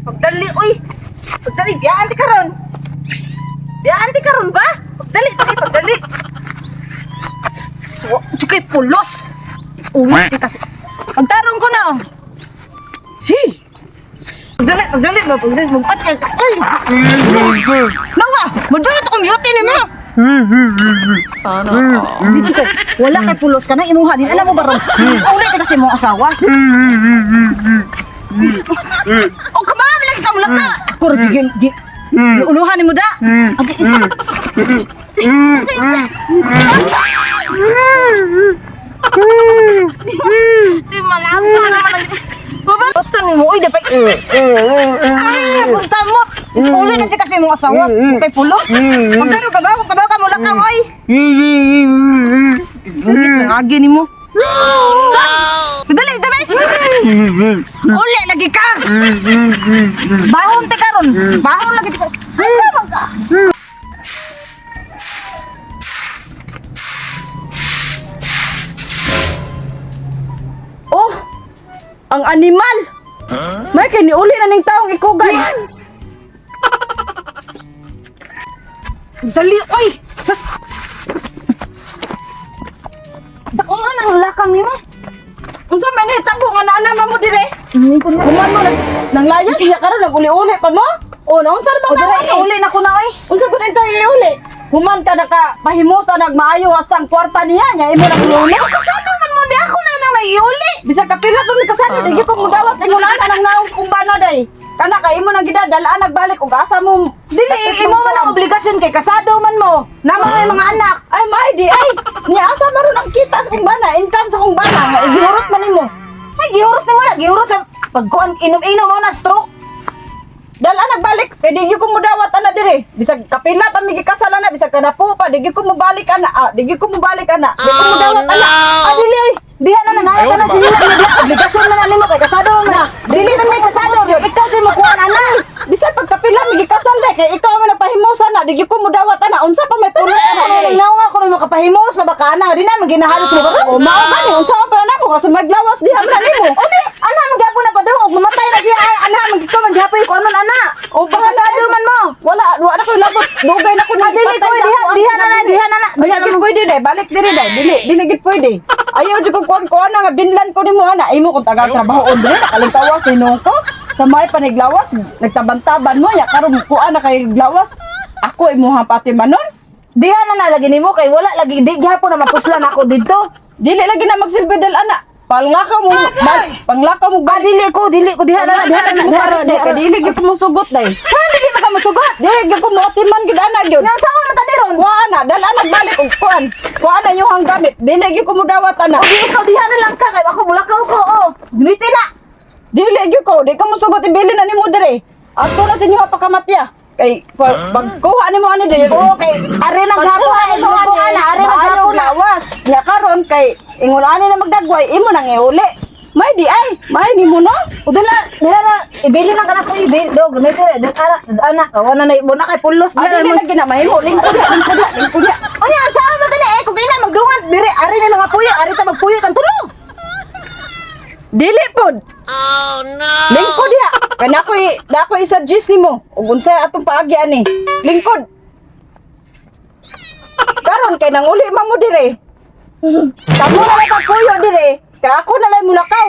Pagdali, uy! Pagdali, biyaan ti karon. Biyaan ti karon ba? Pagdali, dali, pagdali. So, kay pulos. Uwi ti kasi. Pagtarong ko na, oh. Hi! Pagdali, pagdali ba? Pagdali, magpat kay ka. Ay! Nawa! Madali to kong ni mo! Sana all. Dito kay, wala kay pulos ka na imuha din. Alam mo ba ron? Uli ka kasi mong asawa. O kamam lagi ka mulaka. Ako ra gigil gi. Uluhan nimo da. Di malasa naman. Baba, Bato nimo oy dapat. Ay, punta mo. Uli ka kasi mong asawa. Kay pulos. Magdaro ka ba? Ka ba ka mulaka oy? Gungit ang agi nimo. Dali, dali. Uli lagi ka. Bahon ti karon. Bahon lagi ti ka. Ay, man ka. Oh, ang animal. May kay niuli na ning taong ikugay. Dali, oy. Sus. Dako nga nang lakang nimo. Unsa man nahitabo nga naa mo dire? Human mo nang nanglayas siya karon naguli-uli pa mo? O naunsa na O bang dali, naman? uli na ko na oy. Unsa gud tayo iuli? Human ka naka pahimusa nagmaayo hastang kwarta niya nya imo nang iuli. Kasano man mo di ako na nang naiuli. Bisag kapila pa mi kasano di gyud ko mudawat ingon ana nang naong kung bana day. Kana kay imo nang gidadalaan nagbalik og asa mo. Dili imo man ang obligasyon kay kasado man mo. Namo may mga anak. Ay may di ay nya asa maron ang kita sa kong bana, income sa kong bana nga igihurot man nimo. Ay gihurot nimo na, gihurot sa pagkuan inom-inom mo na stroke. Dala nagbalik kay di gyud ko mudawat ana dire. Bisag kapila pa mi gikasal ana, bisag kanapo pa di gyud ko mobalik ana. Ah, di gyud ko mobalik ana. Di ko mudawat ana. Ah, dili oy. Diha na nanay ka na sinila nga diha obligasyon man na nimo kay kasado man na. Dili man may kasado, ikaw di mo kuan ana. Bisag pagkapila mi gikasal na kay ikaw man nagpahimusa na, di gyud ko mudawat ana. Unsa pa may pulot ana Ano dire? nang nawa ko nang makapahimos na baka ana, di na man ginahalos mo karon. O mao gani unsa pa na nako kasi maglawas diha man nimo. O di, ana man gyapon na padung og mamatay na siya, ay, ana man gikaw man gihapon ko anon ana. O Kay kasado man mo. Wala, wala na ko labot. Dugay na ko Ah, dili ko diha diha na na, diha na na. Diha na pwede day, balik diri day. Dili, dili gid pwede. Ayaw jud ko kuan kuan nga binlan ko nimo ana. Imo kung taga trabaho on dili nakalingkawas hinong ko. Sa may paniglawas, nagtaban-taban mo ya karon kuan na kay glawas. Ako imuha pati manon. Diha na na lagi nimo kay wala lagi di gihapon na mapuslan ako didto. Dili lagi na magsilbi dal ana. Panglakaw mo, panglakaw mo Ah, balik. dili ko, diha na na, diha na na, diha na, diha Kay na. dili gyud ko mosugot day. Ha, dili man ka mosugot. Dili gyud ko moatiman gyud ana gyud. Nga saon man ta diron? Kuha na, dala nagbalik og kuan. Kuha na yung hang gamit. Dili gyud ko mudawat ana. O di ikaw diha na lang ka kay ako mulakaw ko oh. Giniti na. Dili gyud ko, di ka mosugot ibili na nimo dire. Ato na sa inyo pakamatya. Kay pagkuha nimo ani dire. Oo, kay are man gihapon na Pagkuha imo ana, are man maayo gihapon na. lawas. Nya karon kay ingon ani na magdagway imo nang iuli. May di ay, may nimo no. O dala, diha na ibili lang kana ko ibili do giniti na ana ana wala na mo na kay pulos Ah, diha dili na. lagi na mahimo lingkod ya, lingkod ya, lingkod ya. Unya saan man tani eh kung ina magdungan dire are na mga puyo, are ta magpuyo kan tulo. Dili pod. Oh no. Lingkod ya. Kay na ako'y i-suggest nimo ug unsay atong paagi ani. Lingkod. Karon kay nanguli man mo dire. Tamo na lang pagpuyo dire. Kay ako na lang mulakaw.